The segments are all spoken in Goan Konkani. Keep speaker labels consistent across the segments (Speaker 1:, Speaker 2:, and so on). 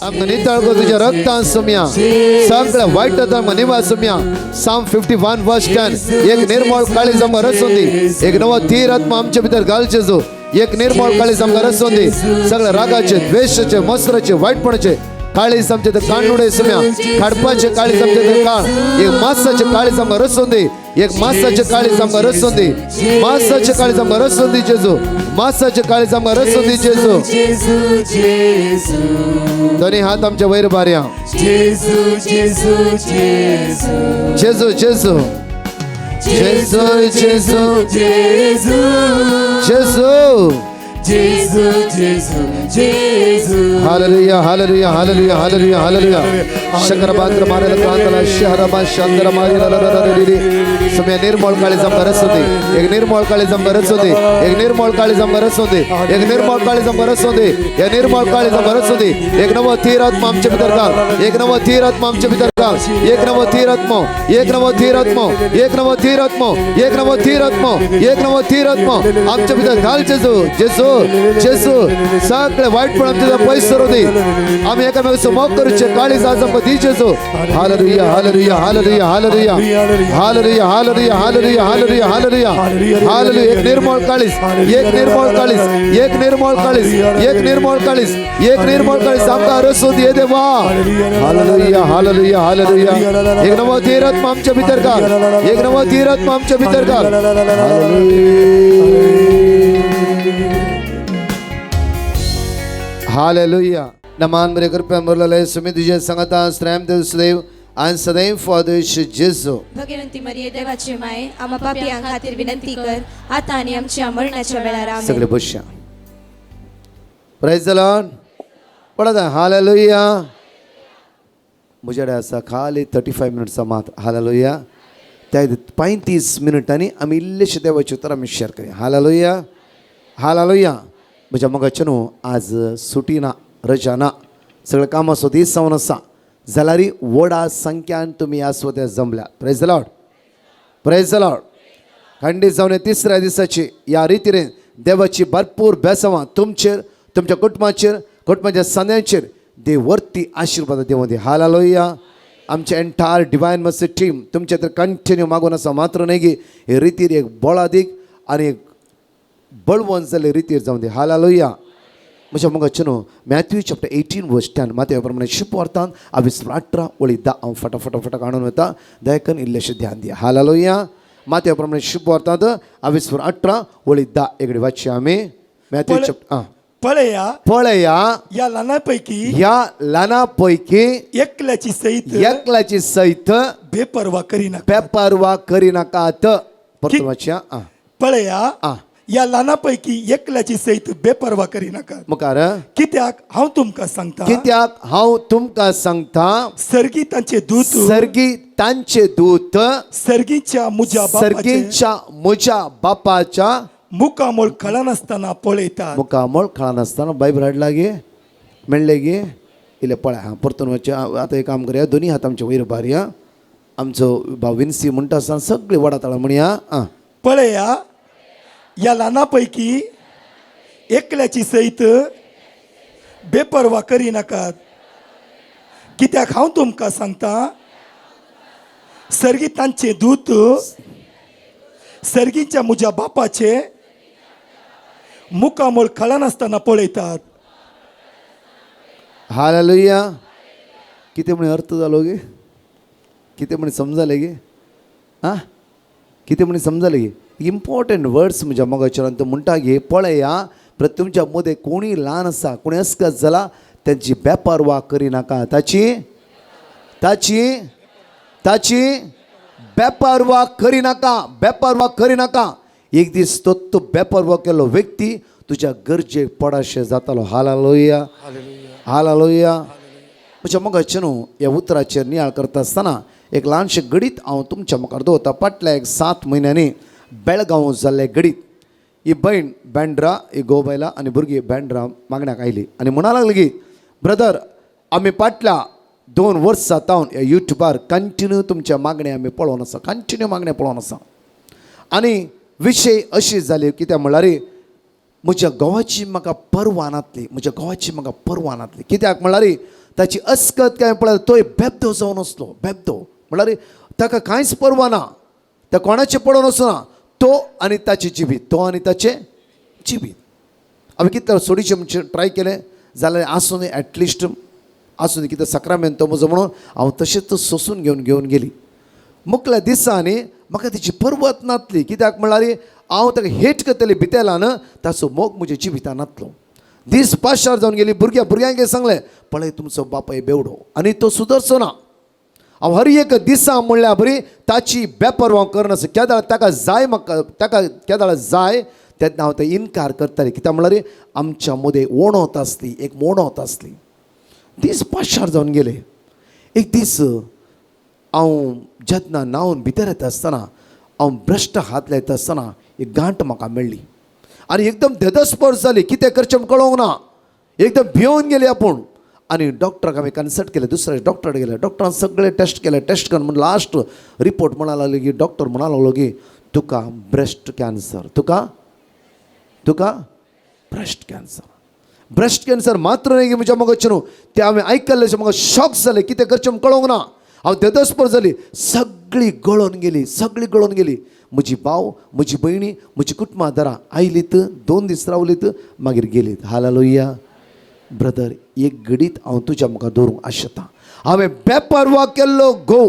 Speaker 1: आमकां नितळ कर तुज्या रक्तान सुमया. सगळ्या वायट आमकां निवास सुमया. Psalm 51 verse 10. एक निर्मळ काळीज आमकां रचून दी. एक नवो थीर आत्मा आमच्या भितर घाल जेजू. एक निर्मळ काळीज आमकां रचून दी. सगळ्या रागाचे, द्वेषाचे, मसराचे, वाईटपणाचे काळीज आमचे ते कांड उडय सुम्या. काडपाचे काळीज आमचे ते काळ. एक मासाचे काळीज आमकां रचून दी. एक मासाचे काळीज आमकां रचून दी. मासाचे काळीज आमकां रचून दी जेजू. मासाचे काळीज आमकां रचून दी जेजू.
Speaker 2: जेजू जेजू.
Speaker 1: दोन्ही हात आमच्या वयर बारया.
Speaker 2: जेजू जेजू जेजू.
Speaker 1: जेजू जेजू जेजू जेजू.
Speaker 2: जेजू.
Speaker 1: जेजू.
Speaker 2: जेजू जेजू जेजू.
Speaker 1: Hallelujah, hallelujah, hallelujah, hallelujah, hallelujah. Shankar पात्र मारेल कांतला शहरमा शंकर मारेल. सुम्या निर्मळ काळीज आमकां रचून दी. एक निर्मळ काळीज आमकां रचून दी. एक निर्मळ काळीज आमकां रचून दी. एक निर्मळ काळीज आमकां रचून दी. हे निर्मळ काळीज आमकां रचून दी. एक नवो थीर आत्मा आमच्या भितर घाल. एक नवो थीर आत्मा आमच्या भितर घाल. एक नवो थीर आत्मो, एक नवो थीर आत्मो, एक नवो थीर आत्मो, एक नवो थीर आत्मो, एक नवो थीर आत्मो आमच्या भितर घाल जेजू, जेजू, जेजू. सगळे वाईटपण आमच्या पयस सरू दी. आमी एकामेकाचो मोग करूचे काळीज आज आमकां दी जेजू. Hallelujah, hallelujah, hallelujah, hallelujah, hallelujah, hallelujah, hallelujah, hallelujah, hallelujah, hallelujah. एक निर्मळ काळीज, एक निर्मळ काळीज, एक निर्मळ काळीज, एक निर्मळ काळीज, एक निर्मळ काळीज आमकां रचून दे देवा. Hallelujah, hallelujah, hallelujah. एक नवो थीर आत्मा आमच्या भितर घाल. एक नवो थीर आत्मा आमच्या भितर घाल. हालेलुया. नमान बरे कृपया मुरलेले सुमी तुझे संगता स्त्रैम देव सदैव आणि सदैव फादर जेजू.
Speaker 3: भगवंती मरिये, देवाची माये, आम्हा पापयां खातीर विनंती कर, आता आणि आमच्या मरणाच्या वेळार. आमेन.
Speaker 1: सगळे बसया. प्रेज the Lord. पडत. हालेलुया. म्हज्याकडे आसा खाली 35 मिनट्सां मात. हालेलुया. त्या 35 मिनटांनी आमी इल्लेशे देवाचे उतर आमी शेअर करया. Hallelujah, hallelujah. म्हज्या मोगाचें न्हू, आज सुटी ना, रजा ना, सगळें कामाचो दीस जावन आसा, जाल्यार व्हडा संख्यान तुमी ह्या स्वत्या जमल्या. Praise the Lord, praise the Lord. खंडीत जावन तिसऱ्या दिसाची ह्या रितीन देवाची भरपूर बेसांवां तुमचेर, तुमच्या कुटुंबाचेर, कुटुंबाच्या संद्यांचेर देव वर्ती आशिर्वाद देवूं दी. हालेलुया. आमचे एंटायर डिवायन मर्सी टीम तुमचे तर कंटिन्यू मागून आसा. मात्र न्हय गी हे रितीर एक बळादीक आनी एक बळवंत जाल्ले रितीर जावं दी. हालेलुया. म्हज्या मोगाचें न्हू, मॅथ्यू चॅप्टर 18 वर्स 10. मात्या प्रमाणे शुभवार्तान आवीस 18 वळी 10. हांव फटाफट फटाक आणून वता. दयाकन इल्लेशें ध्यान दिया. हालेलुया. मात्या प्रमाणे शुभवार्तांत आवीस 18 वळी 10 एकडे वाचया आमी. मॅथ्यू चॅप्टर आं.
Speaker 2: पळया.
Speaker 1: पळया.
Speaker 2: या ल्हाना पैकी
Speaker 1: ह्या ल्हाना पैकी
Speaker 2: एकल्याची सहित
Speaker 1: एकल्याची सहित
Speaker 2: बेपर्वा करीनाका.
Speaker 1: बेपर्वा करिनाकात. परतून वाचया आं.
Speaker 2: पळया,
Speaker 1: आं.
Speaker 2: या ल्हाना पैकी एकल्याची सहित बेपर्वा करीनाका.
Speaker 1: मुखार.
Speaker 2: कित्याक हांव तुमकां सांगता,
Speaker 1: कित्याक हांव तुमकां सांगता,
Speaker 2: सर्गी तांचे दूत,
Speaker 1: सर्गी तांचे दूत,
Speaker 2: सर्गीच्या मुज्या बापाचे
Speaker 1: सर्गीच्या म्हज्या बापाच्या
Speaker 2: मुखामळ कळनासतना पळयतात.
Speaker 1: मुखामळ कळनासतना. बायबल हाडला गे? मेळ्ळें गे? इल्लें पळय. हां, परतून वचचें. आतां एक काम करया. दोनी हात आमचे वयर बारया. आमचो भाव विन्सी म्हणटा आसतना सगळी वडा ताळा म्हणया आं.
Speaker 2: पळया, या ल्हाना पैकी एकल्याची सहित बेपर्वा करीनाकात. कित्याक हांव तुमकां सांगता, सर्गी तांचे दूत सर्गीच्या मुज्या बापाचे मुखामळ कळनासतना पळयतात.
Speaker 1: हालेलुया. कितें म्हण अर्थ जालो गे? कितें म्हण समजलें गे? आं, कितें म्हण समजलें गे? इम्पॉर्टंट वर्ड्स म्हज्या मोगाचेर. तो म्हणटा गे, पळया, परत तुमच्या मदें कोणूय ल्हान आसा, कोणी अस्कत जाला, तेंची बेपर्वा करिनाका. ताची ताची ताची बेपर्वा करिनाका, बेपर्वा करिनाका. एक दीस तो तो बेपर्वा केल्लो व्यक्ती तुज्या गरजेक पडाशें जातालो. Hallelujah, hallelujah. म्हज्या मोगाचें न्हू, ह्या उतराचेर नियाळ करता आसतना एक ल्हानशें घडीत हांव तुमच्या मुखार दवरता. फाटल्या एक 7 म्हयन्यांनी बेळगांव जाल्लें घडीत. ही भयण बँड्रा, ही घोव बायला आनी भुरगीं बँड्रा मागण्याक आयली आनी म्हणा लागली की, ब्रदर, आमी फाटल्या 2 वर्सां जावन ह्या युट्यूबार कंटिन्यू तुमच्या मागण्या आमी पळोवन आसा, कंटिन्यू मागण्या पळोवन आसा. आनी विशय अशी जाली, कित्याक म्हणल्यार म्हज्या घोवाची म्हाका पर्वा नातली, म्हज्या घोवाची म्हाका पर्वा नातली. कित्याक म्हणल्यार ताची अस्कत काय पळय, तोय बेबदो जावन आसलो. बेबदो म्हणल्यार ताका कांयच पर्वा ना, त्या कोणाचें पडोन वचना, तो आनी ताचें जिवीत, तो आनी ताचें जिवीत. हांवें कितले सोडीचें म्हणजे ट्राय केलें जाल्यार आसूं न्ही, एटलिस्ट आसूं न्ही, कितें सक्रामेंत तो म्हजो म्हणून हांव तशेंच सोसून घेवन घेवन गेली. मुखल्या दिसांनी म्हाका तिची पर्वत नातली. कित्याक म्हणल्यार हांव ताका हेट करतली भितेलान ताचो मोग म्हज्या जिवितान नातलो. दीस पाशार जावन गेली. भुरग्यांक सांगलें, पळय तुमचो बापाय बेवडो आनी तो सुदरचो ना. हांव हर एक दिसा म्हणल्या बरी ताची बेपर्वा करनासो. केदाळ ताका जाय म्हाका, ताका केदाळ जाय तेन्ना हांव ते इनकार करतालें. कित्याक म्हणल्यार आमच्या मदें वणत आसली, एक वणत आसली. दीस पाशार जावन गेले. एक दीस हांव जेन्ना न्हांवन भितर येता आसतना, हांव भ्रश्ट हात लायता आसतना एक गांठ म्हाका मेळ्ळी आनी एकदम धेदस्पर जाली. कितें करचें म्हूण कळोंक ना, एकदम भियोवन गेली आपूण. आनी डॉक्टराक हांवें कन्सल्ट केलें, दुसऱ्या डॉक्टराक गेले. डॉक्टरान सगळे टेस्ट केले. टेस्ट करून म्हण लास्ट रिपोर्ट म्हणा लागलो की, डॉक्टर म्हणा लागलो की तुका ब्रेस्ट कॅन्सर, तुका तुका ब्रेस्ट कॅन्सर. ब्रेस्ट कॅन्सर मात्र न्हय की म्हज्या मोगाचें न्हू, तें हांवें आयकल्लें म्हाका शॉक जालें. कितें करचें म्हूण कळोंक ना. हांव तेदस्पर जाली, सगळी गळोन गेली, सगळी गळोन गेली. म्हजी भाव, म्हजी भयणी, म्हजी कुटुंबां दारां आयलीत, 2 दीस रावलीत, मागीर गेलीत. हालेलुया. ब्रदर, एक घडीत हांव तुज्या मुखार दवरूंक आशेतां. हांवें बेपर्वा केल्लो घोव,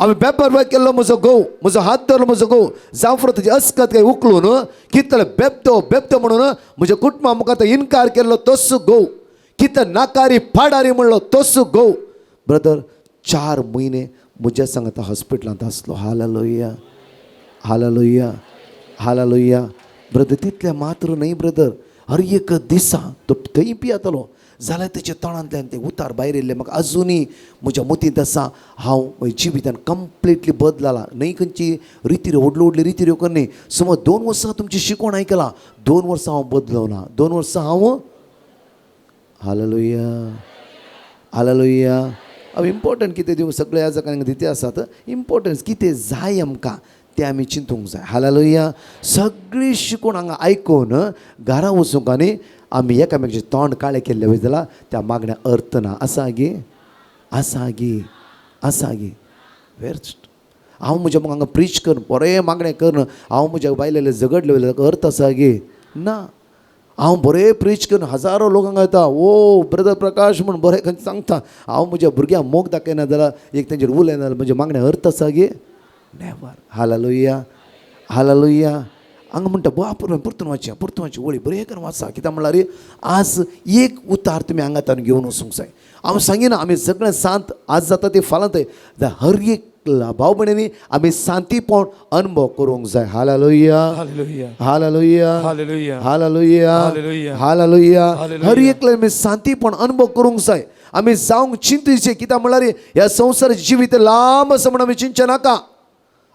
Speaker 1: हांवें बेपर्वा केल्लो म्हजो घोव, म्हजो हात धरलो म्हजो घोव, जावं फुडें तुजी अस्कत काय उखलून कितले बेबदो बेबदो म्हणून म्हज्या कुटुंबा मुखार तो इनकार केल्लो तोच घोव, कितले नाकारी फाडारी म्हणलो तोच घोव. ब्रदर, 4 म्हयने म्हज्या सांगता हॉस्पिटलांत आसलो. Hallelujah, hallelujah, hallelujah. ब्रदर, तितलें मात्र न्हय ब्रदर, हर एक दिसा तो थंय पियेतालो जाल्यार तेच्या तोंडांतल्यान ते उतार भायर येयल्ले म्हाका अजुनूय म्हज्या मतींत आसा. हांव म्हज्या जिवितान कंप्लिटली बदलला. न्हय खंयची रिती व्हडल्यो व्हडल्यो रिती कर न्हय. सुमार 2 वर्सां तुमची शिकवण आयकलां, 2 वर्सां हांव बदलना, 2 वर्सां हांव. Hallelujah, hallelujah. हांव इम्पोर्टंट कितें दिवं सगळे ह्या जाग्यांक दिते आसात. इम्पोर्टन्स कितें जाय आमकां तें आमी चिंतूंक जाय. हालेलुया. सगळी शिकवण हांगा आयकून घरा वचूंक आनी आमी एकामेकाचें तोंड काळें केल्लें वयता जाल्यार त्या मागण्या अर्थ ना. आसा गे, आसा गे, आसा गे. वेस्ट. हांव म्हज्या हांगा प्रीच करून बरें मागणें करून हांव म्हज्या बायलें झगडलें वयलें अर्थ आसा गे ना. हांव बरें प्रीच करून हजारो लोक हांगा येता, ओ ब्रदर प्रकाश म्हूण बरें खंय सांगता. हांव म्हज्या भुरग्यांक मोग दाखयना जाल्यार, एक तेंचेर उलयना जाल्यार म्हज्या मागण्या अर्थ आसा गे? नेवर. Hallelujah, hallelujah. हांगा म्हणटा बापूर परतून वाचया, परतून वाचया, वळी बरें करून वाचा. कित्याक म्हणल्यार आज एक उतार तुमी हांगा ताणें घेवन वचूंक जाय. हांव सांगिना आमी सगळें सांत आज जाता ते फाल्यां थंय हर एक भाव भयणींनी आमी शांतीपण अनुभव करूंक जाय. Hallelujah,
Speaker 2: hallelujah,
Speaker 1: hallelujah,
Speaker 2: hallelujah,
Speaker 1: hallelujah,
Speaker 2: hallelujah,
Speaker 1: hallelujah.
Speaker 2: Hallelujah.
Speaker 1: हर एकल्यान आमी शांतीपण अनुभव करूंक जाय. आमी जावंक चिंतचे. कित्याक म्हणल्यार ह्या संवसाराचें जिवीत लांब आसा म्हूण आमी चिंतचें नाका.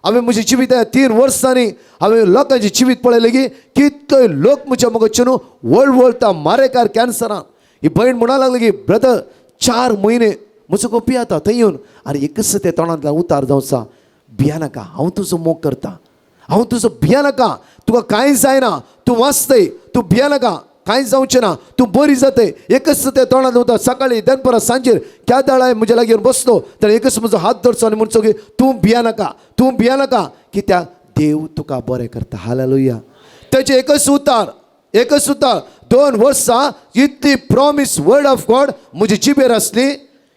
Speaker 1: हांवें म्हजें जिवीत ह्या 3 वर्सांनी हांवें लोकांचें जिवीत पळयलें की कितलोय लोक म्हज्या मुखार न्हू वळवळटा मारेकार कॅन्सरान. ही भयण म्हणा लागली की ब्रदर 4 म्हयने म्हजो गो पियेता थंय येवन आनी एकच ते तोंडांतल्यान उतार जावचा, भिया नाका, हांव तुजो मोग करता, हांव तुजो भिया नाका, तुका कांय जायना, तूं वाचतय, तूं भिया नाका, कांय जावचें ना, तूं बरी जातय. एकच ते तोंडांतल्यान उतार सकाळीं दनपरां सांजेर क्या दाळाय म्हज्या लागीं येवन बसलो तर एकच म्हजो हात धरचो आनी म्हणचो की तूं भिया नाका, तूं भिया नाका, कित्याक देव तुका बरें करता. हालेलुया. तेचें एकच उतार, एकच उतार 2 वर्सां इतली प्रॉमीस वर्ड ऑफ गॉड म्हजी जिबेर आसली,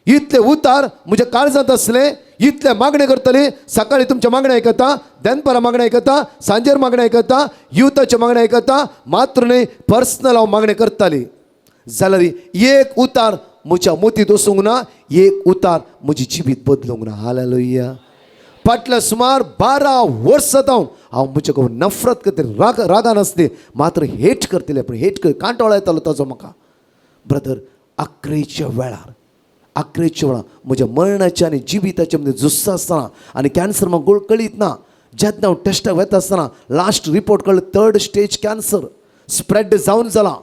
Speaker 1: इतले उतार म्हज्या काळजांत आसले, इतले मागणें करतली. सकाळी तुमच्या मागणें आयकता, दनपरां मागणें आयकता, सांजेर मागणें आयकता, युथाचें मागणें आयकता, मात्र न्हय पर्सनल हांव मागणें करताली. जाल्यार एक उतार म्हज्या मोतींत वचूंक ना, एक उतार म्हजी जिवीत बदलूंक ना. हालेलुया. फाटल्या सुमार 12 वर्सां जावन हांव म्हज्या कडेन नफरत करतले, राग रागान आसली मात्र हेट करतले, पूण हेट कर कांटोळो येतालो ताजो म्हाका. ब्रदर, अकरेच्या वेळार, अकरेच्या वेळार म्हज्या मरणाच्या आनी जिविताच्या मदीं झुजता आसतना आनी कॅन्सर म्हाका गोळ कळीत ना. जेन्ना हांव टेस्टाक वता आसतना लास्ट रिपोर्ट कळ्ळें 3rd stage cancer spread जावन जाला.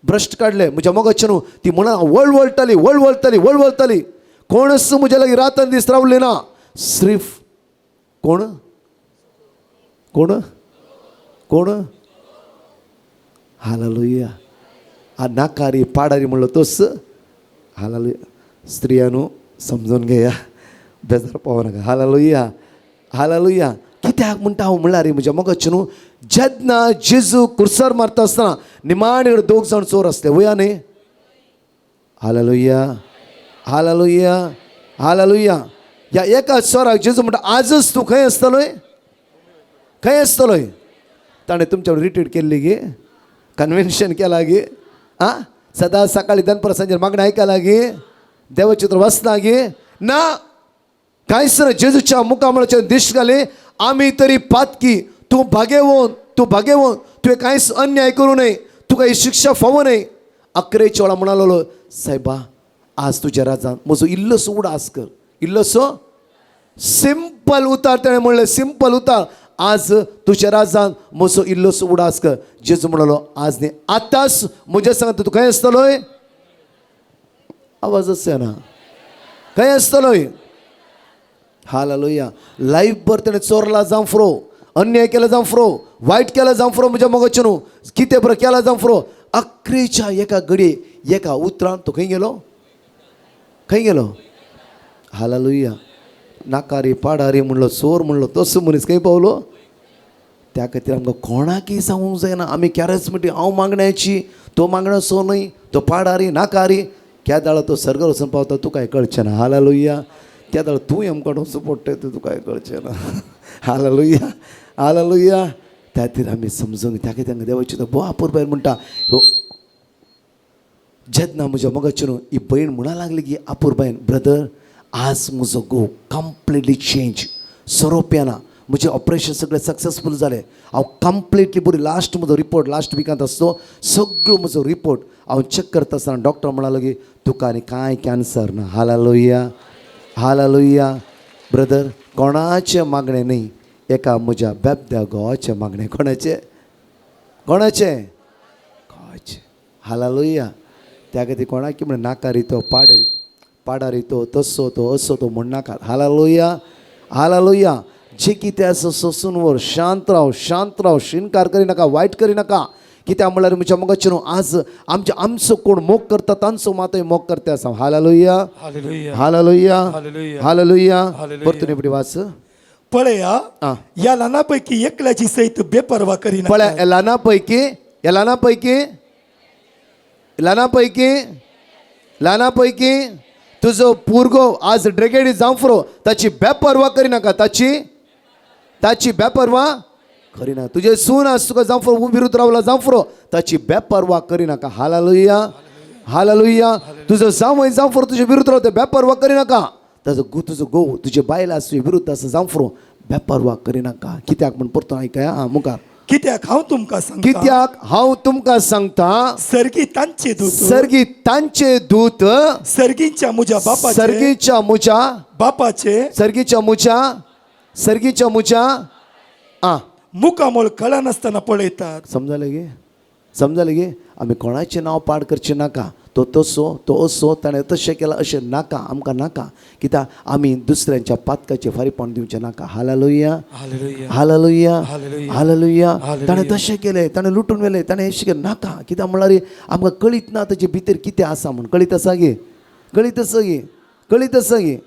Speaker 1: ब्रस्ट काडलें म्हज्या मोगाचें न्हू ती म्हणा वळवळटाली, वळवळटाली, वळवळटाली. कोणच म्हज्या लागीं रात आनी दीस रावले ना. सिर्फ कोण कोण कोण हालेलुया. हा नाकारी पाडारी म्हणलो तोच. हालेलुया. स्त्रियांनो, समजून घेया, बेजार पावो नाका. Hallelujah, hallelujah. कित्याक म्हणटा हांव म्हणल्यार म्हज्या मोगाचें न्हू, जेन्ना जेजू कुर्सार मारता आसतना निमाणे कडेन दोग जाण चोर आसले, वया न्ही? Hallelujah, hallelujah, hallelujah. ह्या एका चोराक जेजू म्हणटा, आजच तूं खंय आसतलोय? खंय आसतलोय? ताणें तुमच्या रिट्रीट केल्ली गे, कन्व्हेन्शन केला गे, आं, सदां सकाळी दनपरां सांजेर मागणें आयकला गे, देवाचित्र वाचना गे? ना, कांयच ना. जेजूच्या मुखामळाचेर दिश्ट घाली, आमी तरी पातकी, तूं भागेवन, तूं भागेवन, तुवें कांयच अन्याय करूं नये, तुका ही शिक्षा फावो न्हय. अकरेच्या वेळा म्हणालो, सायबा, आज तुज्या राजान म्हजो इल्लोसो उडास कर. इल्लोसो सिंपल उतार ताणें म्हणलें, सिंपल उतार, आज तुज्या राजान म्हजो इल्लोसो उडास कर. जेजू म्हणालो, आज न्ही, आतांच म्हज्या सांगता, तूं खंय आसतलोय? आवाजच येना. खंय आसतलोय? हालेलुया. लायफ भर ताणें चोरला जावं फ्रो, अन्याय केला जावं फ्रो, वायट केला जावं फ्रो, म्हज्या मोगाचें न्हू, कितें बरें केला जावं फ्रो, अकरेच्या एका घडये एका उतरान तो खंय गेलो? खंय गेलो? हालेलुया. नाकारी पाडारी म्हणलो, चोर म्हणलो, तसो मनीस खंय पावलो? त्या खातीर आमकां कोणाकय सांगूंक जायना आमी कॅरिस्मेटीक, हांव मागण्याची, तो मागण्याचो न्हय, तो पाडारी नाकारी. केदाळा तो सर्गार वचून पावता तुका कळचें ना. हालेलुया. केदाळ तूं आमकां वचूं पडटा तें तुका कळचें ना. Hallelujah, hallelujah. त्या खातीर आमी समजूंक, त्या खातीर आमकां देवाची तो भोव अपुरबायेन म्हणटा ह्यो. जेन्ना म्हज्या मोगाचें न्हू ही भयण म्हणा लागली की अपुरबायेन, ब्रदर, आज म्हजो घोव कंप्लिटली चेंज, सोरो पियेना, म्हजें ऑपरेशन सगळें सक्सेसफूल जालें, हांव कंप्लिटली बरी, लास्ट म्हजो रिपोर्ट लास्ट विकांत आसतो, सगळो म्हजो रिपोर्ट हांव चॅक करता आसतना डॉक्टर म्हणालो की तुका आनी कांय कॅन्सर ना. Hallelujah, hallelujah. ब्रदर, कोणाचें मागणें न्हय, एका म्हज्या बेबद्या घोवाचें मागणें. कोणाचें? कोणाचें? घोवाचें. हालेलुया. त्या खातीर कोणाकी म्हण नाकारी तो, पाडारी पाडारी तो, तसो तो, असो तो म्हण नाका. Hallelujah, hallelujah. जे कितें आसा सोसून व्हर, शांत राव, शांत राव, शिनकार करी नाका, वायट करी नाका. कित्याक म्हणल्यार म्हज्या मोगाचें न्हू, आज आमचे आमचो कोण मोग करता तांचो मातय मोग करता आसा. Hallelujah.
Speaker 2: Hallelujah.
Speaker 1: Hallelujah.
Speaker 2: Hallelujah.
Speaker 1: Hallelujah.
Speaker 2: Hallelujah.
Speaker 1: परतून एकटी वाच.
Speaker 2: पळया, ह्या ल्हानापैकी एकल्याची सहित बेपर्वा करीना.
Speaker 1: पळय, ह्या ल्हाना पैकी, ह्या ल्हाना पैकी, ल्हाना पैकी, ल्हाना पैकी, तुजो पुरगो आज ड्रेगेडी जावं फुरो, ताची बेपर्वा करिनाका. ताची ताची बेपर्वा करिना. तुजे सून आज तुका जावं फुरो विरुद्ध रावला जावं फुरो, ताची बेपर्वा करिनाका. Hallelujah, hallelujah. तुजो जावंय जावं फुरो तुजे विरुद्ध रावता, बेपर्वा करिनाका. ताजो गो, तुजो घोव, तुजे बायल आस तुजे विरुद्ध आसा जावं फुरो, बेपर्वा करिनाका. कित्याक म्हण परतून आयकया. आं, मुखार.
Speaker 2: कित्याक हांव तुमकां सांगता,
Speaker 1: कित्याक हांव तुमकां सांगता,
Speaker 2: सर्गी तांचे दूत,
Speaker 1: सर्गी तांचे दूत,
Speaker 2: सर्गीच्या म्हज्या बापाचे,
Speaker 1: सर्गीच्या मुच्या
Speaker 2: बापाचे
Speaker 1: सर्गीच्या मुच्या, सर्गीच्या मुच्या आ
Speaker 2: मुखामोळ कळनासतना पळयतात.
Speaker 1: समजलें गे? समजलें गे? आमी कोणाचें नांव पाड करचें नाका. तो तसो, तो असो, ताणें तशें केलां, अशें नाका आमकां, नाका. कित्याक आमी दुसऱ्यांच्या पातकाचें फारीपण दिवचें नाका. Hallelujah.
Speaker 2: Hallelujah.
Speaker 1: Hallelujah.
Speaker 2: Hallelujah.
Speaker 1: Hallelujah.
Speaker 2: Hallelujah.
Speaker 1: ताणें तशें केलें, ताणें लुटून व्हेलें, ताणें अशें केलें, नाका. कित्याक म्हणल्यार आमकां कळीत ना ताचे भितर कितें आसा म्हूण. कळीत आसा गे? कळीत आसा गे? कळीत आसा गे?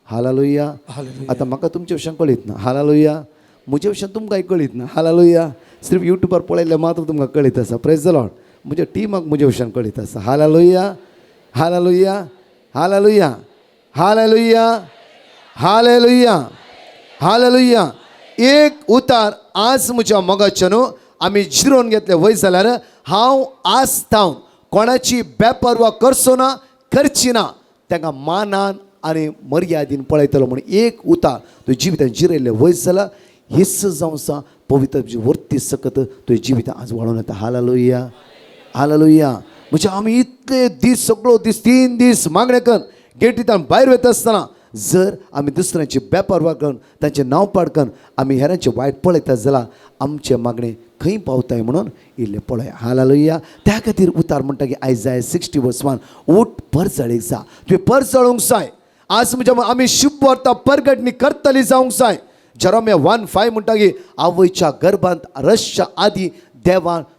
Speaker 1: हालेलुया.
Speaker 2: हालेलुया.
Speaker 1: आतां म्हाका तुमचे विशयान कळीत ना. हालेलुया. म्हजे विशयान तुमकांय कळीत ना. हालेलुया. सिर्फ युट्यूबार पळयल्लें मात्र तुमकां कळीत आसा. प्रेज the Lord. म्हज्या टिमाक म्हजे विशयान कळीत आसा. Hallelujah, hallelujah, hallelujah, hallelujah, hallelujah, hallelujah. एक उतार आज म्हज्या मोगाचें न्हू आमी जिरोवन घेतले वय जाल्यार हांव आज थावन कोणाची बेपर्वा करचो ना, करची ना, तांकां मानान आनी मर्यादीन पळयतलो म्हूण एक उतार तुवें जिवितान जिरयल्लें वय जाल्यार हेच जावन आसा पवित्र वर्ती सकत तुवें जिवितां आज वाडोवन येता. Hallelujah, hallelujah. म्हणजे आमी इतले दीस, सगळो दीस, 3 दीस मागणें करून गेटींतल्यान भायर वयता आसतना जर आमी दुसऱ्यांची बेपर्वा करून, तांचें नांव पाड करून आमी हेरांचें वायट पळयता जाल्यार आमचें मागणें खंय पावताय म्हणून इल्लें पळय. हालेलुया. त्या खातीर उतार म्हणटा की आयजाय 60 वर्स 1, उठ, परजळीक जा. तुवें परजळूंक जाय. आज म्हणजे आमी शुभ परगटणी करतली जावंक जाय. जेरोमिया 1:5 म्हणटा की आवयच्या गर्भांत रसच्या आदी देवान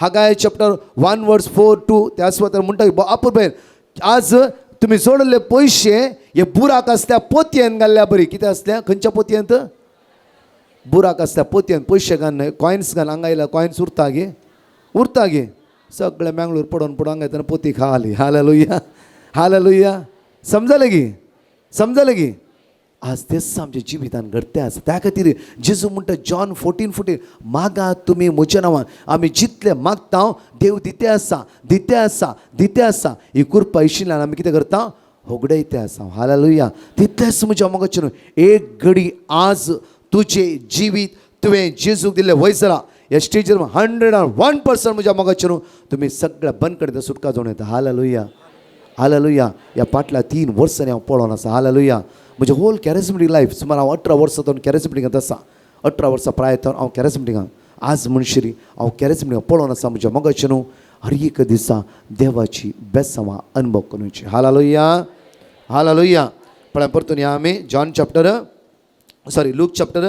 Speaker 1: Haggai chapter 1 verse 4 2 त्या सुवातेर म्हणटा अपुरबायेन आज तुमी जोडले पयशे हे बुराक आसल्या पोतयेन घाल्ल्या बरी. कितें आसल्या? खंयच्या पोतयेंत? बुराक आसल्या पोतयेन पयशे घालून कॉयन्स घाल. हांगा आयल्या कॉयन्स उरता गे? उरता गे? सगळे मँगलोर पडोन पडोन हांगा येतना पोती खाली. Hallelujah, hallelujah. समजलें गी? समजलें गी? आज तेच आमच्या जिवितान घडते आसा. त्या खातीर जेजू म्हणटा जॉन 14:14, मागा तुमी म्हज्या नांवान. आमी जितले मागता देव दिते आसा, दिते आसा, दिते आसा. ही कृपा आशिल्ल्यान आमी कितें करता? होगडयते आसा. हालेलुया. तितलेंच म्हज्या मोगाचें न्हू, एक घडी आज तुजें जिवीत तुवें जेजूक दिल्लें वयर जालां ह्या स्टेजीर 101% म्हज्या मोगाचें न्हू तुमी सगळ्या बंदखणींत सुटका जावन येता. Hallelujah, hallelujah. ह्या फाटल्या 3 वर्सांनी हांव पळोवन आसा. हालेलुया. म्हजें होल कॅरिजमेटीक लायफ सुमार हांव 18 वर्सां जावन कॅरिजमेटिकांत आसा. 18 वर्सां प्राय जावन हांव कॅरिजमेटिकांत आज म्हणशीर हांव कॅरिजमेटिकांत पळोवन आसा. म्हज्या मोगाचें न्हू हर एक दिसा देवाची बेसांवां अनुभव करूची. Hallelujah, hallelujah. पळय परतून या आमी John chapter sorry Luke chapter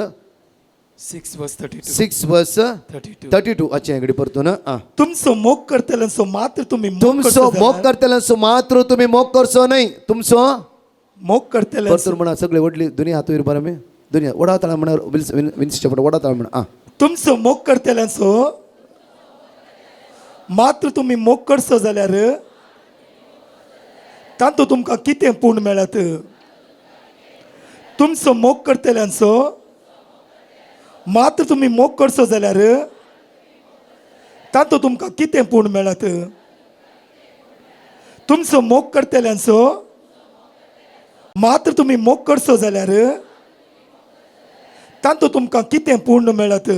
Speaker 2: 6 verse 32.
Speaker 1: 6 verse
Speaker 2: 32.
Speaker 1: 32. अच्छा इकडे परतून. आं,
Speaker 2: तुमचो मोग करतल्यांचो मात्र तुमी मोग
Speaker 1: तुमचो
Speaker 2: करचो
Speaker 1: मोग
Speaker 2: जाल्यार-
Speaker 1: करतल्यांचो मात्र तुमी मोग करचो न्हय. तुमचो
Speaker 2: मोग करतल्यांचो
Speaker 1: परतून म्हणा सगळे व्हडली दुनिया हातूर बरं मी दुनिया वडा ताळा म्हणा विन्सीच्या फुडें वडा ताळा म्हणा. आं,
Speaker 2: तुमचो मोग करतल्यांचो मात्र तुमी मोग करचो जाल्यार तातूंत तुमकां कितें पूण मेळत? तुमचो मोग करतल्यांचो मात्र तुमी मोग करचो जाल्यार तातूंत तुमकां कितें पूण मेळत? तुमचो मोग करतल्यांचो मात्र तुमी मोग करचो जाल्यार तातूंत तुमकां कितें पूर्ण मेळत?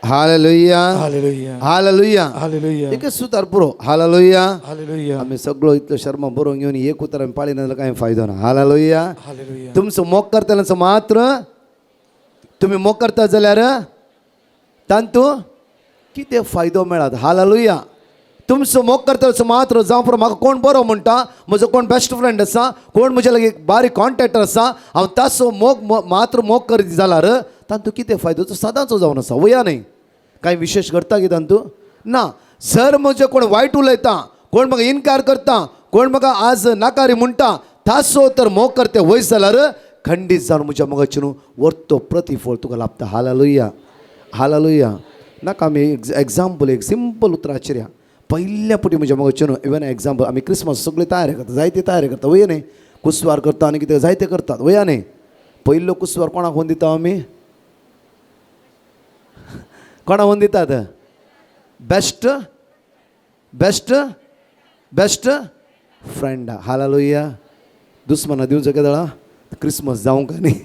Speaker 1: Hallelujah,
Speaker 2: hallelujah,
Speaker 1: hallelujah.
Speaker 2: हालेलुया.
Speaker 1: एकच सुतार पुरो. हालेलुया.
Speaker 2: हालेलुया.
Speaker 1: आमी सगळो इतलो शर्मा बरोवन घेवन एक उतर आमी पाळी ना जाल्यार कांय फायदो ना. हालेलुया.
Speaker 2: हालेलुया.
Speaker 1: तुमचो मोग करतल्यांचो मात्र तुमी मोग करता जाल्यार तांतू कितें फायदो मेळत? हालेलुया. तुमचो मोग करतल्यांचो मात्र जावं पुरो म्हाका कोण बरो म्हणटा, म्हजो कोण बेस्ट फ्रेंड आसा, कोण म्हज्या लागीं बारीक कॉन्ट्रेक्टर आसा, हांव ताचो मोग मात्र मोग करीत जाल्यार तांतू कितें फायदो? तो सदांचो जावन आसा वया न्हय. कांय विशेश घडटा की तांतू ना. जर म्हजें कोण वायट उलयता, कोण म्हाका इनकार करता, कोण म्हाका आज नाकारी म्हणटा, ताचो तर मोग करते वयर जाल्यार खंडीत जावन म्हज्या मोगाचें न्हू वर्तो प्रतिफळ तुका लाभता. Hallelujah, hallelujah. नाका आमी एग्जाम्पल एक सिंपल उतराचेर या पयल्या पुटी म्हज्या मोगाचें न्हू इवन एग्जाम्पल आमी क्रिसमस सगळी तयारी करता, जायते तयारी करता वया न्हय, कुसवार करता आनी कितें जायते करतात वया न्हय. पयलो कुसवार कोणाक होवन दिता आमी? कोणाक होवन दितात? बेस्ट बेस्ट बेस्ट फ्रेंडा. हालेलुया. दुस्मना दिवचो केदळा क्रिसमस जावंक न्ही.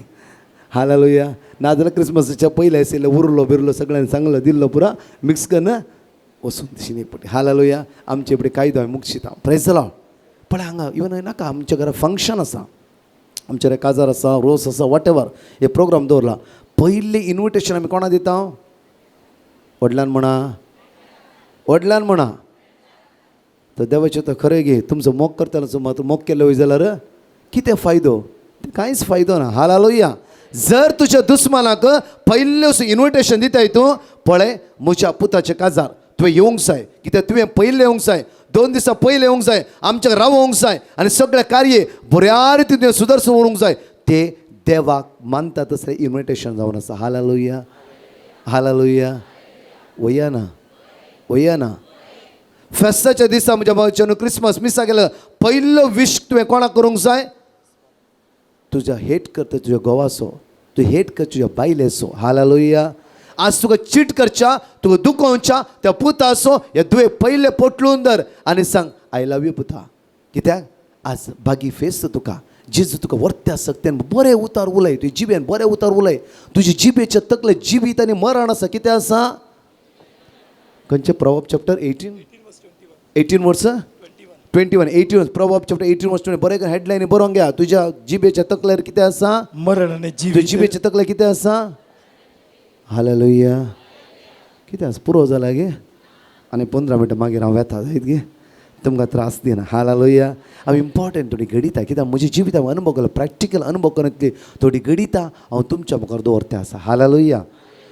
Speaker 1: हालेलुया. नाजाल्यार क्रिसमसाच्या पयले आशिल्ले उरलो बिरलो सगळ्यांनी सांगलो दिल्लो पुरा मिक्स करून वचून तशी न्ही पडटी. हालेलुया. आमचे फुडें कायदो हांवें मुक्षिता. प्रेज the Lord. पळय हांगा इवन नाका आमच्या घरा फंक्शन आसा, आमच्या घरा काजार आसा, रोस आसा, what ever हे प्रोग्राम दवरला. पयलें इन्विटेशन आमी कोणा दिता? व्हडल्यान म्हणा, व्हडल्यान म्हणा. तर देवाचें तर खरें गे तुमचो मोग करतलो मात्र मोग केलो वय जाल्यार कितें फायदो? कांयच फायदो ना. हालेलुया. जर तुज्या दुस्मानाक पयलें इन्विटेशन दिताय तूं, पळय म्हज्या पुताचें काजार तुवें येवंक जाय, कित्याक तुवें पयलें येवंक जाय, 2 दिसां पयलें येवंक जाय, आमच्या रावोंक जाय आनी सगळें कार्य बऱ्या रितीन तुवें सुदर्शन व्हरूंक जाय. ते देवाक मानता तसलें इन्विटेशन जावन आसा. Hallelujah, hallelujah. वया ना, वया ना. फेस्ताच्या दिसा म्हज्या भावाच्यान क्रिसमस मिसा गेलो पयलो विश तुवें कोणाक करूंक जाय? तुज्या हेट करता तुज्या घोवाचो, तूं हेट कर तुज्या बायलेचो. हालेलुया. आज तुका चीट करच्या, तुका दुखोवच्या त्या पुताचो हे तुवें पयलें पोटलून धर आनी सांग I love you पुता. कित्याक आज बागी फेस्त तुका जेजू तुका वर्त्या सक्तेन बरें उतार उलय, तुजे जिबेन बरें उतार उलय. तुजे जिबेच्या तकले जिवीत आनी मरण आसा. कितें आसा? खंयचें? प्रॉवर्ब चॅप्टर 18, 18 वर्स 21, 18 प्रॉवर्ब चॅप्टर 18 वर्स 20. बरें हेडलायन बरोवन घ्या. तुज्या जिबेच्या तकलेर कितें आसा?
Speaker 2: मरण आनी
Speaker 1: तुज्या
Speaker 2: जिवीत.
Speaker 1: जिबेच्या तकलेर कितें आसा? हालेलुया. कितें आसा? पुरो जाला गे आनी 15 मिनटां मागीर हांव वेता जायत गे, तुमकां त्रास दिना. हालेलुया. हांव इम्पॉर्टंट थोडी घडिता कित्याक म्हज्या जिवितांत अनुभव केलो, प्रॅक्टिकल अनुभव करून थोडी घडिता हांव तुमच्या मुखार दवरता आसा. हालेलुया.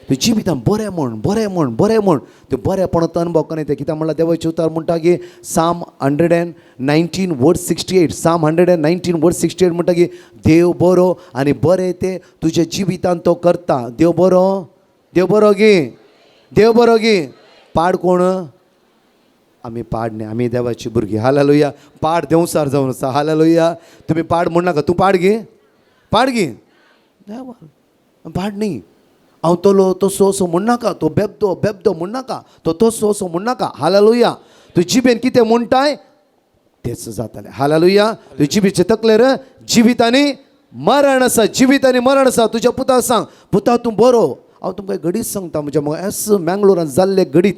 Speaker 1: तूं जिवितान बरें म्हण, बरें म्हण, बरें म्हण, तूं बरेपणाचो अनुभव करून येता. कित्याक म्हणल्यार देवाचें उतर म्हणटा की Psalm 119 verse 68, Psalm 119 verse 68 म्हणटा की देव बरो आनी बरें तें तुज्या जिवितान तो करता. देव बरो, देव बरो गी, देव बरो गी. पाड कोण? आमी पाड न्ही, आमी देवाची भुरगीं. हालेलुया. पाड देंवसार जावन आसा. हालेलुया. तुमी पाड म्हण नाका. तूं पाड गी, पाड गी, देवा पाड न्ही. हांव तलो तसो असो म्हण नाका, तो बेबदो बेबदो म्हण नाका, तो तसो असो म्हण नाका. हालेलुया. तूं जिबेन कितें म्हणटाय तेच जातालें. हालेलुया. तूं जिबेचे तकलेर जिवीत आनी मरण आसा, जिवीत आनी मरण आसा. तुज्या पुताक सांग, पुता तूं बरो. हांव तुमकां घडीत सांगता, म्हज्या मग एस मँगलोरान जाल्ले घडीत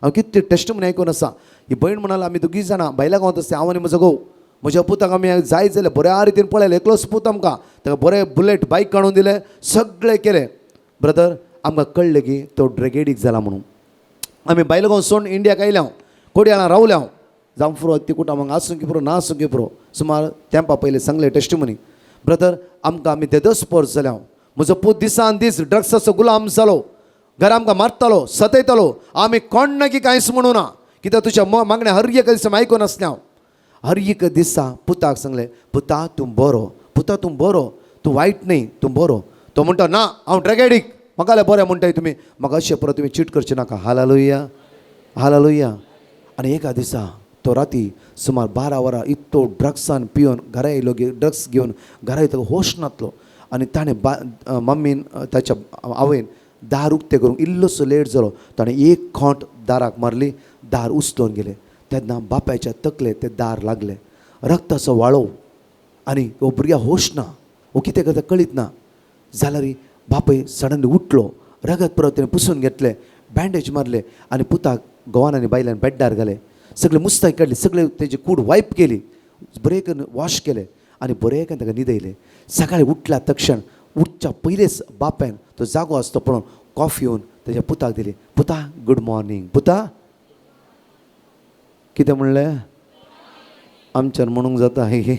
Speaker 1: हांव कितले टेस्टमनी आयकून आसा. ही भयण म्हणाल आमी दोगी जाणां भायल्या गांवांत आसता, हांव आनी म्हजो घोव. म्हज्या पुताक आमी जाय जाल्यार बऱ्या रितीन पळयलें, एकलोच पूत आमकां, ताका बरें बुलेट बायक काडून दिलें, सगळें केलें. ब्रदर आमकां कळ्ळें की तो ड्रगेडीक जाला म्हणून. आमी भायलो गांव सोडून इंडियाक आयले, हांव कोडयाळां रावले, हांव जावं पुरो तिकुटा हांगा आसूं की पुरो ना आसूं की पुरो, सुमार तेंपा पयलीं सांगलें टेस्टिमनी. ब्रदर आमकां आमी तेदोस पोर जाले. हांव म्हजो पूत दिसान दीस ड्रग्साचो गुलाम जालो, घरा आमकां मारतालो, सतयतालो. आमी कोण ना की कांयच म्हणू ना, कित्याक तुज्या मागण्या हर एक दिसा आयकून आसलें हांव. हर एक दिसा पुताक सांगलें, पुता तूं बरो, पुता तूं बरो, तूं वायट न्ही, तूं बरो. तो म्हणटा ना हांव ड्रग एडिक्ट, म्हाका जाल्यार बरें म्हणटाय तुमी, म्हाका अशें परत तुमी चीट करचें नाका. Hallelujah, hallelujah. आनी एका दिसा तो राती सुमार 12 वरां इतलो ड्रग्सान पिवन घरा येयलो, ड्रग्स घेवन घरा येतलो होश नातलो. आनी ताणें मम्मीन ताच्या आवयन दार उक्तें करूंक इल्लोसो लेट जालो, ताणें एक खोंट दाराक मारली, दार उचलून गेलें. तेन्ना बापायच्या तकले तें दार लागलें, रक्ताचो वाळो. आनी हो भुरग्या होश ना, हो कितें करता कळीत ना. जाल्यार बापूय सडनली उठलो, रगत परत तेणें पुसून घेतलें, बँडेज मारले आनी पुताक घोवान आनी बायल्यान बेड्डार घालें. सगळे मुस्ताय काडली, सगळे तेजी कूड वायप केली, बरें करून वॉश केलें आनी बरें करून ताका न्हिदयलें. सकाळीं उठल्या तक्षण उठच्या पयलींच बापायन तो जागो आसतो पळोवन कॉफी येवन तेज्या पुताक दिली. पुता गुड मॉर्निंग. पुता कितें म्हणलें आमच्यान म्हणूंक जाता हे,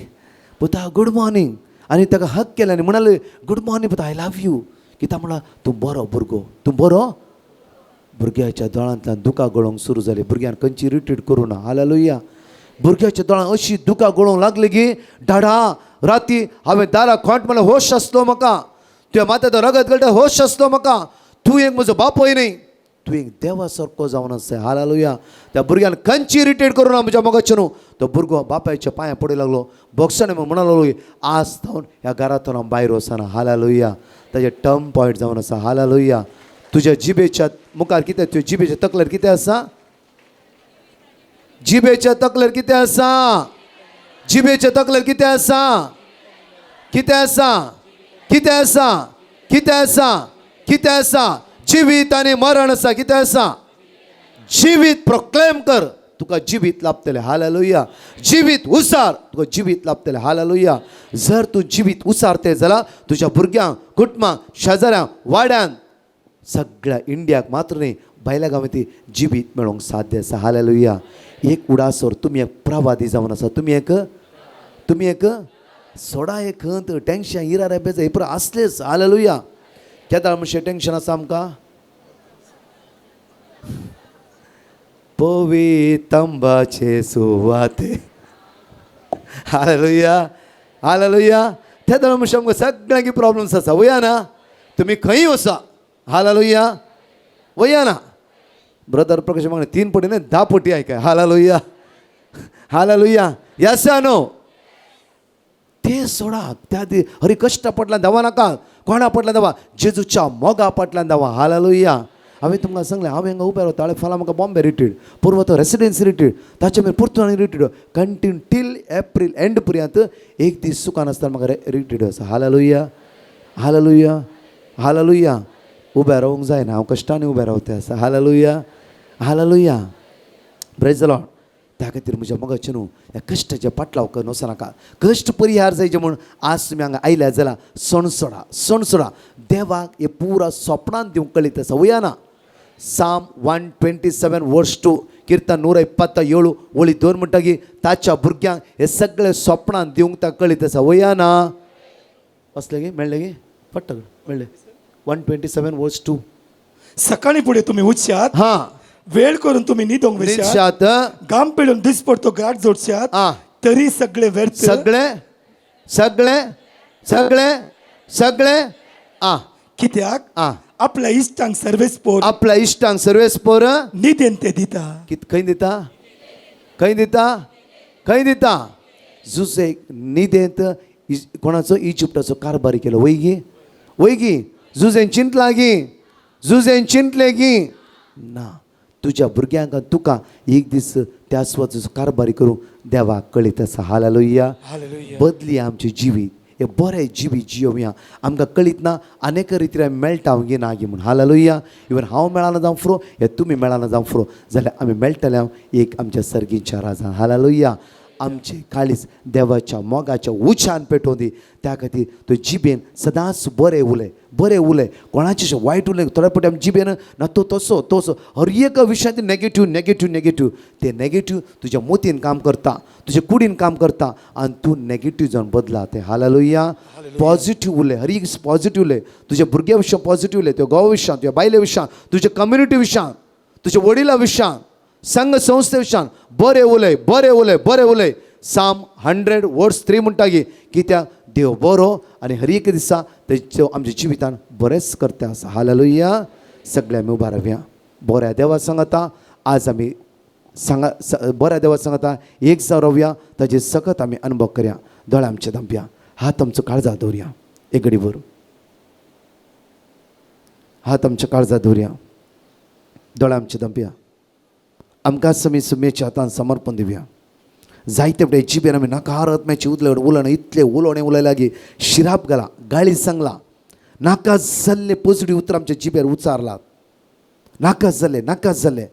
Speaker 1: पुता गुड मॉर्निंग. आनी ताका हक केलें आनी म्हणाले गुड मॉर्निंग पुता, I love you. कित्याक म्हणला तूं बरो भुरगो, तूं बरो. भुरग्याच्या दोळांतल्यान दुकां गळोवंक सुरू जाली. भुरग्यान खंयची इरिटेट करूं ना. हालेलुया. भुरग्याच्या दोळांत अशी दुकां गळोवंक लागली की डाडा राती हांवें दारा खोंट म्हणल्यार होश आसलो म्हाका, तुवें माथ्याचो रगत गळटा होश आसलो म्हाका, तूं एक म्हजो बापूय न्ही, तूं एक देवा सारको जावन आसा. हालेलुया. त्या भुरग्यान खंयची इरिटेट करूं ना म्हज्या मोगाचें न्हू. तो भुरगो बापायच्या पांयां पडूंक लागलो, बोगसाणे म्हणूंक लागलो आज जावन ह्या घरांतल्यान हांव भायर वचना. हालेलुया. ताजें टर्म पॉयंट जावन आसा. हालेलुया. तुज्या जिबेच्या मुखार कितें, तुज्या जिबेच्या तकलेर कितें आसा, जिबेच्या तकलेर कितें आसा, जिबेच्या तकलेर कितें आसा, कितें आसा, कितें आसा, कितें आसा, कितें आसा, जिवीत आनी मरण आसा. कितें आसा? जिवीत प्रोक्लेम कर, तुका जिवीत लाभतलें. हालेलुया. जिवीत उसार, तुका जिवीत लाभतलें. हालेलुया. जर तूं जिवीत उसारते जाल्यार तुज्या भुरग्यांक, कुटुंबाक, शेजाऱ्यांक, वाड्यांक, सगळ्या इंडियाक मात्र न्ही भायल्या गांवांत जिवीत मेळोवंक साध्य आसा. हालेलुया. एक उडासोर तुमी एक प्रवादी जावन आसा. तुमी एक, तुमी एक सोडा एक खंत टेंशन इरा बेजा हे पुरो आसलेच. हालेलुया. केदाळ म्हणशे टेंशन आसा आमकां? पवी तंबाचे सुवाते. Hallelujah, hallelujah. तेदळ म्हणशे आमकां सगळ्यांकी प्रॉब्लम्स आसा. वया ना तुमी खंय वसा. हालेलुया. वया ना ब्रदर प्रकाश मागणे 3 पटी न्ही 10 पटी आयकाय. Hallelujah, hallelujah. येस नो ते सोडा. त्या दी हरी कश्टा पडल्यान धांवा नाका, कोणा पडल्यान धांवा, जेजूच्या मोगा पडल्यान धांवा. हालेलुया. हांवें तुमकां सांगलें, हांव हांगा उबें रावता, फाल्यां म्हाका बॉम्बे रिटीड, पूर्व तो रेसिडेन्सी रिटीड, ताचे मागीर परतून आनी रिटीड, कंटिन्यू टील एप्रील एंड पर्यंत एक दीस सुखान आसतना म्हाका रिटीड आसा. Hallelujah, hallelujah, hallelujah. उबें रावंक जायना, हांव कश्टांनी उबें रावते आसा. Hallelujah, hallelujah. Praise the Lord. त्या खातीर म्हज्या मोगाचें न्हू ह्या कश्टाचें पाटलाव करून वचनाका. कश्ट परिहार जायचे म्हूण आज तुमी हांगा आयल्या जाल्यार सणसोडा, सणसोडा. देवाक हे पुरा सोपणान दिवंक कळीत आसा. वया ना Psalm 127 verse 2, किर्तन 127 वळी 2 म्हणटा की ताच्या भुरग्यांक हे सगळे सोपणान दिवंक ताका कळीत आसा. वया ना असलें गी मेळ्ळें गी फट्ट मेळ्ळें 127 verse 2.
Speaker 2: सकाळी पुढे तुम्ही उठशात,
Speaker 1: हा,
Speaker 2: वेळ करून तुम्ही निदोंग वेशात,
Speaker 1: निशात,
Speaker 2: गाम पिळून दिसपडतो गाठ जोडशात,
Speaker 1: हा.
Speaker 2: तरी सगळे व्यर्थ.
Speaker 1: सगळे सगळे सगळे सगळे आ
Speaker 2: कित्याक
Speaker 1: आ
Speaker 2: आपल्या इश्टांक सर्वेस पोर
Speaker 1: आपल्या इश्टांक सर्वेस पोर
Speaker 2: निदेन ते दिता.
Speaker 1: कित खंय दिता, खंय दिता, खंय दिता? जुजे निदेंत कोणाचो इजिप्टाचो कारभारी केलो वयगी वयगी. जुजेन चिंतला गी, जुजेन चिंतले गी ना. तुज्या भुरग्यांक तुका एक दीस त्या स्वताचो कारभारी करूंक देवाक कळीत आसा. हालेलुया.
Speaker 2: हालेलुया.
Speaker 1: बदली आमचें जिवीत, हे बरें जिवीत जियोवया. आमकां कळीत ना अनेक रितीन आमी मेळटा गी ना गी म्हूण. हालेलुया. इवन हांव मेळना जावं फुरो, हे तुमी मेळना जावं फुरो, जाल्यार आमी मेळटले हांव एक आमच्या सर्गीच्या राजान. हालेलुया. आमचें काळीज देवाच्या मोगाच्या उच्यान पेटोवन दी. त्या खातीर तो जिबेन सदांच बरें उलय, बरें उलय, कोणाचें अशें वायट उलय. थोड्या फावटी आमी जिबेन ना तो तसो तसो हर एका विशयांत नेगेटीव नेगेटीव नेगेटीव. ते नेगेटीव तुज्या मोतीन काम करता, तुज्या कुडीन काम करता आनी तूं नेगेटीव जावन बदला तें. हालेलुया. पॉझिटीव उलय, हर एक पॉझिटीव उलय. तुज्या भुरग्या विशयान पॉझिटीव उलय, तुज्या घोवा विशयान, तुज्या बायले विशयान, तुज्या कम्युनिटी विशयान, तुज्या वडिला विशयान, संघ संस्थे विशयान बरें उलय, बरें उलय, बरें उलय. साम 100:3 म्हणटा की कित्याक देव बरो आनी हर एक दिसा तेचो आमच्या जिवितान बरेंच करता आसा. हालेलुया. सगळे आमी उबा रावया. बऱ्या देवा सांगता आज आमी सांगा, बऱ्या देवा सांगता एक जावन रावया, ताजे सकत आमी अनुभव करया. दोळे आमचे धांपया, हात आमचो काळजा दवरया. एक घडी भर हात आमच्या काळजा दवरया, दोळे आमचे धांपया. आमकां समी सुमेच्या हातान समर्पण दिवया. जायते फुडें जिबेन आमी नकारात्म्याची उदलड उलोवणें इतलें उलोवणें उलयलां की शिराप घाला, गाळी सांगला, नाका जाल्ले पोजडी उतरां आमच्या जिबेर उचारलात. नाका जाल्ले, नाका जाल्ले.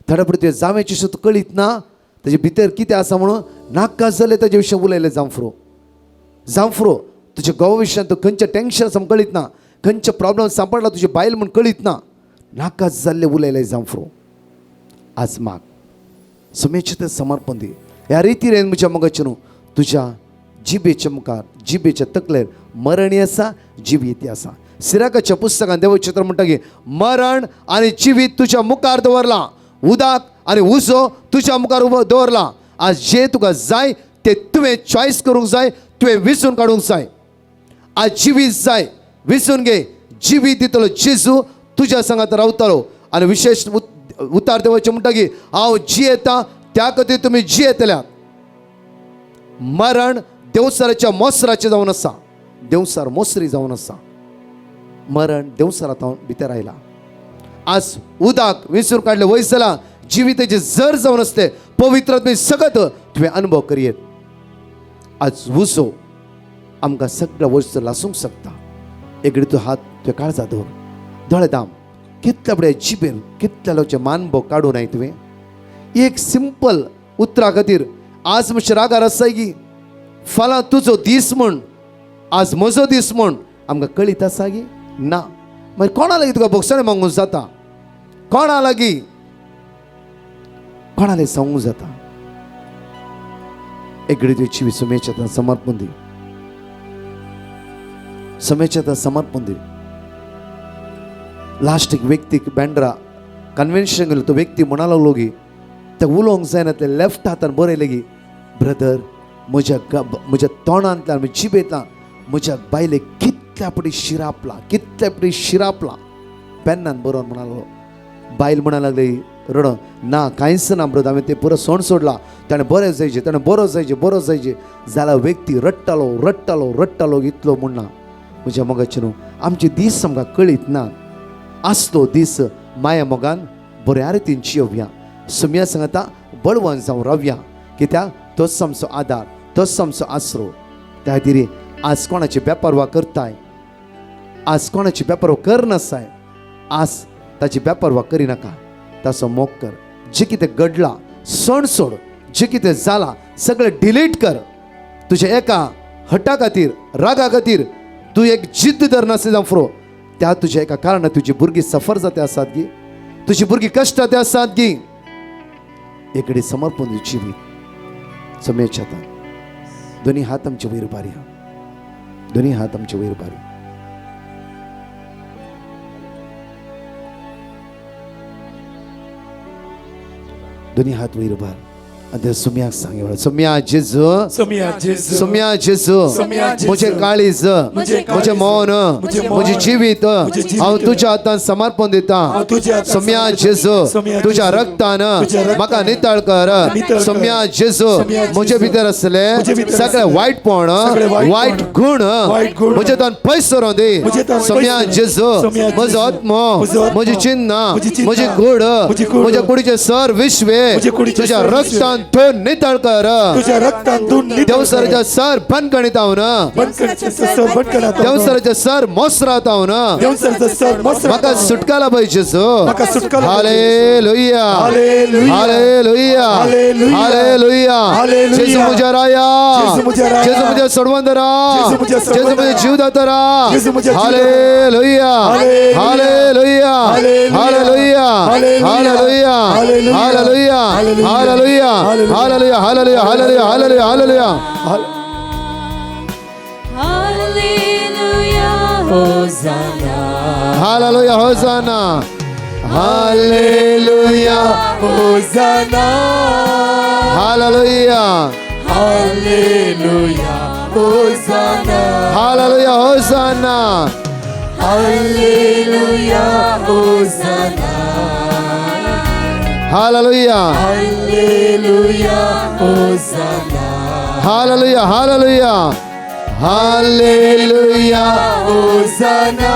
Speaker 1: थोड्या फुडें तुवें जावेचें सुद्दां कळीत ना ताजे भितर कितें आसा म्हणून नाका जाल्लें ताजे विशीं उलयलें. जावं जावं तुज्या घोवा विशयान तूं खंयचें टेंशन आसा म्हूण कळीत ना, खंयचें प्रॉब्लम सांपडला तुजी बायल म्हूण कळीत ना, नाका जाल्लें उलयलें. जावं आज माग सुमेचें तें समर्पण दी. ह्या रितीन म्हज्या मोगाचें न्हू तुज्या जिबेच्या मुखार, जिबेच्या तकलेर मरणी आसा, जिवीत आसा. सिराकाच्या पुस्तकान देवचित्र म्हणटा की मरण आनी जिवीत तुज्या मुखार दवरलां, उदक आनी उजो तुज्या मुखार उबो दवरलां. आज जें तुका जाय तें तुवें चॉयस करूंक जाय, तुवें विसून काडूंक जाय. आज जिवीत जाय, विसून घे. जिवीत दितलो जेजू तुज्या सांगात रावतलो. आनी विशेश उतार देवाचें म्हणटा की हांव जियेता त्या खातीर तुमी जियेतल्या. मरण देवसाराच्या मोसराचें जावन आसा, देवसार मोसरी जावन आसा. मरण देवसारांत भितर आयला. आज उदक विसरून काडलें वयर जालां, जिविताचें जर जावन आसलें पवित्र तुमी सगळत तुवें अनुभव करयेत. आज उजो आमकां सगळ्या वस्तू लासूंक शकता. एकडे तूं हात तुवें काळजा दवर, दोळे दाम. कितल्या बड्या जिबेन कितल्या लोकांचे मानभोग काडूं नाय तुवें. एक सिंपल उतरा खातीर आज मातशें रागार आसाय की फाल्यां तुजो दीस म्हूण, आज म्हजो दीस म्हूण आमकां कळीत आसा की ना. मागीर कोणा लागीं तुका भोगसणें मागूंक जाता, कोणा लागीं कोणा लागीं सांगूंक जाता. एकडे तुजी जिवीत सुमेच्या हातान समर्पण दी, सुमेच्या हातान समर्पण दी. लास्ट एक व्यक्तीक बँड्रा कन्व्हेन्शन गेलो, तो व्यक्ती म्हणा लागलो की ते उलोवंक जायना, ते लेफ्ट हातान बरयलें की ब्रदर म्हज्या म्हज्या तोंडांतल्यान म्हज्या जिबेंतल्यान म्हज्या बायलेक कितल्या पटी शिरापला, कितल्या पटी शिरापला. पेन्नान बरोवन म्हणा लागलो. बायल म्हणा लागली रडोन, ना कांयच ना ब्रदर, हांवें तें पुरो सोंड सोडला, ताणें बरें जायचें, ताणें बरो जायचें, बरो जायचें. जाल्यार व्यक्ती रडटालो रडटालो रडटालो इतलो म्हणना. म्हज्या मोगाचें न्हू आमचे दीस आमकां कळीत ना. आसलो दीस माया मोगान बऱ्या रितीन जियोवया. सुम्या सांगता बळवंत जावन रावया, कित्याक तोच आमचो आदार, तोच आमचो आसरो. त्या खातीर आज कोणाची बेपर्वा करताय, आज कोणाची बेपर्वा करनासाय, आज ताची बेपर्वा करिनाका, ताचो मोग कर. जें कितें घडलां सण सोड, जें कितें जालां सगळें डिलीट कर. तुज्या एका हटा खातीर, रागा खातीर तूं एक जिद्द धरनासली जावं फुरो, त्या तुज्या एका कारणान तुजी भुरगीं सफर जाते आसात गी, तुजी भुरगीं कश्टां ते आसात गी. एकडे समर्पण दिवची जिवीत समेच्या हातान. दोनी हात आमचे वयर उबारया, दोनी हात आमचे वयर उबारया. दोन्ही हात वयर उबार आनी त्या सुम्याक सांग एवढं, सुम्या जेजू,
Speaker 2: सोमिया जेजू,
Speaker 1: सुम्या जेजू,
Speaker 2: सोम्या जेजू,
Speaker 1: म्हजें काळीज, म्हजें मन, म्हजें जिवीत हांव तुज्या हातान समर्पण दिता.
Speaker 2: तुज्या हातान
Speaker 1: सोम्या
Speaker 2: समर्पण
Speaker 1: जेजू,
Speaker 2: सोम्या
Speaker 1: तुज्या
Speaker 2: जेजू,
Speaker 1: रक्तान
Speaker 2: तुज्या रक्तान
Speaker 1: म्हाका नितळ कर.
Speaker 2: नितळ कर.
Speaker 1: सोम्या जेजू,
Speaker 2: सोम्या जेजू,
Speaker 1: म्हजे भितर आसले
Speaker 2: म्हजे भितर
Speaker 1: सगळे
Speaker 2: आसले
Speaker 1: वायटपण,
Speaker 2: सगळे वायटपण,
Speaker 1: वायट गुण
Speaker 2: वायट गुण,
Speaker 1: म्हजे तान पयस सरोन दी.
Speaker 2: म्हजे तान पयस
Speaker 1: सोम्या
Speaker 2: सरोन दी.
Speaker 1: जेजू,
Speaker 2: सोम्या
Speaker 1: म्हजो
Speaker 2: जेजू,
Speaker 1: आत्मो,
Speaker 2: म्हजो आत्मो,
Speaker 1: म्हजी चिन्ह,
Speaker 2: म्हजी चिन्ह,
Speaker 1: म्हजी कूड,
Speaker 2: म्हजी कूड,
Speaker 1: म्हज्या कुडीचे सर विश्वे
Speaker 2: म्हज्या कुडीचे
Speaker 1: तुज्या
Speaker 2: सर विश्वे,
Speaker 1: रक्तान धुवन नितळ कर.
Speaker 2: तुझ्या रक्तान धुवून नितळ कर.
Speaker 1: देवसराच्या सर बनकणीत हांव,
Speaker 2: बनकणीचे सर बनकणात
Speaker 1: देवसराच्या सर मोसरात हांव,
Speaker 2: देवसराचा सर मसरात
Speaker 1: म्हाका सुटका लाभाय जेजू.
Speaker 2: म्हाका सुटका लाभाय.
Speaker 1: Hallelujah,
Speaker 2: hallelujah.
Speaker 1: Hallelujah,
Speaker 2: hallelujah.
Speaker 1: Hallelujah.
Speaker 2: Hallelujah.
Speaker 1: जेजू म्हज्या राया,
Speaker 2: जेजू म्हज्या राया.
Speaker 1: जेजू म्हज्या सोडवंदरा,
Speaker 2: जेजू म्हज्या
Speaker 1: जेजू म्हज्या
Speaker 2: सोडवंदरा.
Speaker 1: जीवदातरा.
Speaker 2: जेजू म्हज्या
Speaker 1: hallelujah,
Speaker 2: hallelujah.
Speaker 1: Hallelujah,
Speaker 2: hallelujah.
Speaker 1: Hallelujah,
Speaker 2: hallelujah.
Speaker 1: Hallelujah,
Speaker 2: hallelujah.
Speaker 1: Hallelujah,
Speaker 2: hallelujah.
Speaker 1: Hallelujah, hallelujah, hallelujah, hallelujah, hallelujah.
Speaker 3: Hallelujah, hosanna.
Speaker 1: Hallelujah, hosanna. Hallelujah,
Speaker 2: hosanna.
Speaker 1: Hallelujah,
Speaker 2: hallelujah, hosanna.
Speaker 1: Hallelujah, hosanna.
Speaker 2: Hallelujah, hosanna.
Speaker 1: Hallelujah,
Speaker 2: hallelujah, hosanna.
Speaker 1: Hallelujah, hallelujah, hallelujah,
Speaker 2: hosanna.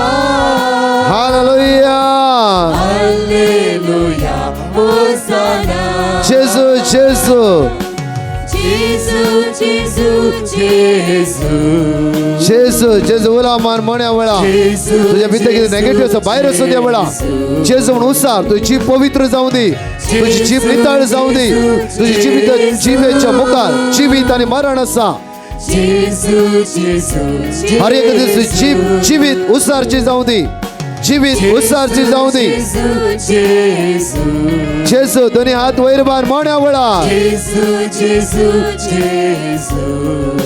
Speaker 1: Hallelujah.
Speaker 2: Hallelujah, hosanna.
Speaker 1: जेजू, जेजू,
Speaker 3: जेजू, जेजू,
Speaker 2: जेजू,
Speaker 1: जेजू, जेजू. उला मान म्हण्या वेळा
Speaker 2: जेजू,
Speaker 1: तुझ्या भितर कितें नेगेटिव्ह आसा भायर वचून त्या वेळा जेजू म्हणून उसार. तुजी जीभ पवित्र जावं दी, तुजी जीभ नितळ जावं दी. तुजी जिवीत जिवेच्या मुखार जिवीत आनी मरण आसा.
Speaker 2: जेजू, जेजू,
Speaker 1: हर एक दीस जीभ जिवीत उसारची जावं दी, जिवीत उसारची जावं दी.
Speaker 2: जेजू,
Speaker 1: जेजू. दोन्ही हात वयर बार म्हण्या वेळा
Speaker 2: जेजू, जेजू, जेजू,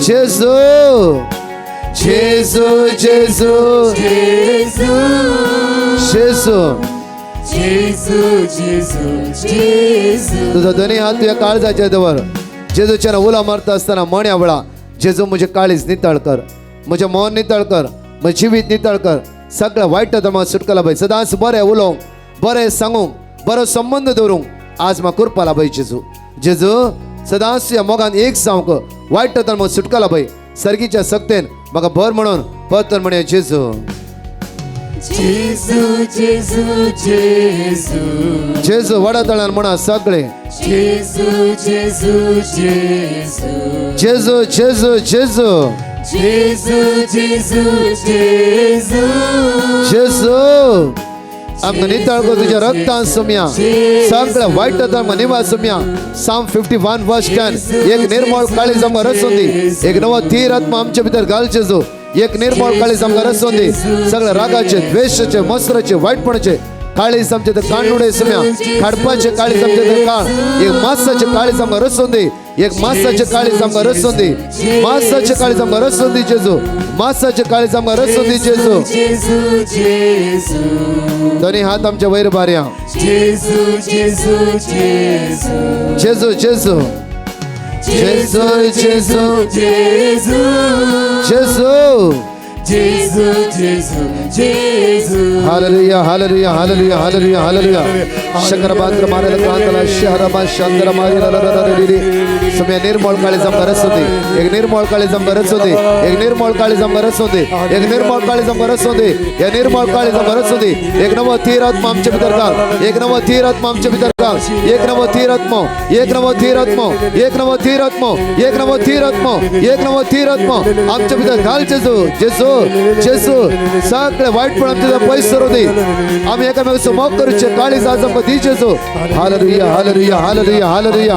Speaker 1: जेजू, जेजू, जेजू,
Speaker 2: जेजू,
Speaker 1: जेजू,
Speaker 2: जेजू, जेजू, जेजू.
Speaker 1: तुझा दोन्ही हात तुझ्या काळजाच्या दवर. जेजूच्या उला मारता असताना म्हण्या वेळा जेजू म्हजें काळीज नितळ कर, म्हजें मन नितळ कर, म्हजें जिवीत नितळ कर. सगळं वायट म्हाका सुटका लाभाय. सदांच बरें उलोवंक, बरें सांगूंक, बरो संबंद दवरूंक आज म्हाका कृपा लाभाय जेजू. जेजू सदांच तुज्या मोगान एक जावंक वायट म्हाका सुटका लाभाय. सर्गीच्या सक्तेन म्हाका भर म्हणून परतून म्हणया जेजू.
Speaker 2: जेजू, जेजू, जेजू,
Speaker 1: जेजू. वडा तळ्यान म्हणा सगळे.
Speaker 2: जेजू, जेजू, जेजू,
Speaker 1: जेजू, जेजू, जेजू,
Speaker 2: जेजू, जेजू, जेजू,
Speaker 1: जेजू. आमकां नितळ कर तुज्या रक्तान सोम्या. सगळ्या वायट आमकां निवास सोम्या. Psalm 51 verse 10. एक निर्मळ काळीज आमकां रचून दी, एक नवो थीर आत्मा आमच्या भितर घाल जेजू. एक निर्मळ काळीज आमकां रचून दी. सगळ्या रागाचे, द्वेशाचे, मसराचे, वायटपणाचे काळीज आमचे तर कांडुडे सोम्या. खाडपाचे काळीज आमचे तर काळ. एक मासाचे काळीज आमकां रचून दी, एक मासाचे काळीज आमकां रचून दी. मासाचे काळीज आमकां रचून दी जेजू. मासाचे काळीज आमकां रचून दी जेजू.
Speaker 2: जेजू, जेजू,
Speaker 1: दोन्ही हात आमच्या वयर बारया.
Speaker 2: जेजू, जेजू, जेजू,
Speaker 1: जेजू, जेजू, जेजू, जेजू,
Speaker 2: जेजू,
Speaker 1: जेजू,
Speaker 2: जेजू, जेजू, जेजू.
Speaker 1: Hallelujah, hallelujah, hallelujah, hallelujah, hallelujah. शंकरबांद्र मारेल क्रांतला शहरमा शंकर मारेल. सुम्या निर्मळ काळीज आमकां रचून दी, एक निर्मळ काळीज आमकां रचून दी, एक निर्मळ काळीज आमकां रचून दी, एक निर्मळ काळीज आमकां रचून दी. ह्या निर्मळ काळीज आमकां रचून दी. एक नवो थीर आत्मा आमच्या भितर घाल, एक नवो थीर आत्मा आमच्या भितर घाल. एक नवो थीर आत्मो, एक नवो थीर आत्मो, एक नवो थीर आत्मो, एक नवो थीर आत्मो, एक नवो थीर आत्मो आमच्या भितर घाल जेजू. जेजू, जेजू. सगळे वायटपण आमच्या पयस सरू दी. आमी एकामेकाचो मोग करचे काळीज आज आमकां दी जेजू. Hallelujah, hallelujah, hallelujah, hallelujah,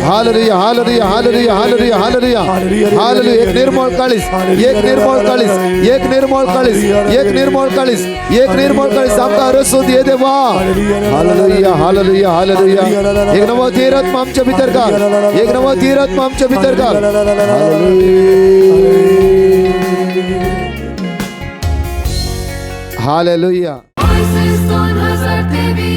Speaker 1: hallelujah, hallelujah, hallelujah, hallelujah, hallelujah, hallelujah. एक निर्मळ काळीज, एक निर्मळ काळीज, एक निर्मळ काळीज, एक निर्मळ काळीज, एक निर्मळ काळीज आमकां रचून दी देवा. Hallelujah, hallelujah, hallelujah. एक नवो धीर आत्मा आमच्या भितर घाल, एक नवो धीर आत्मा आमच्या भितर घाल. हालेलुया.
Speaker 4: 2023.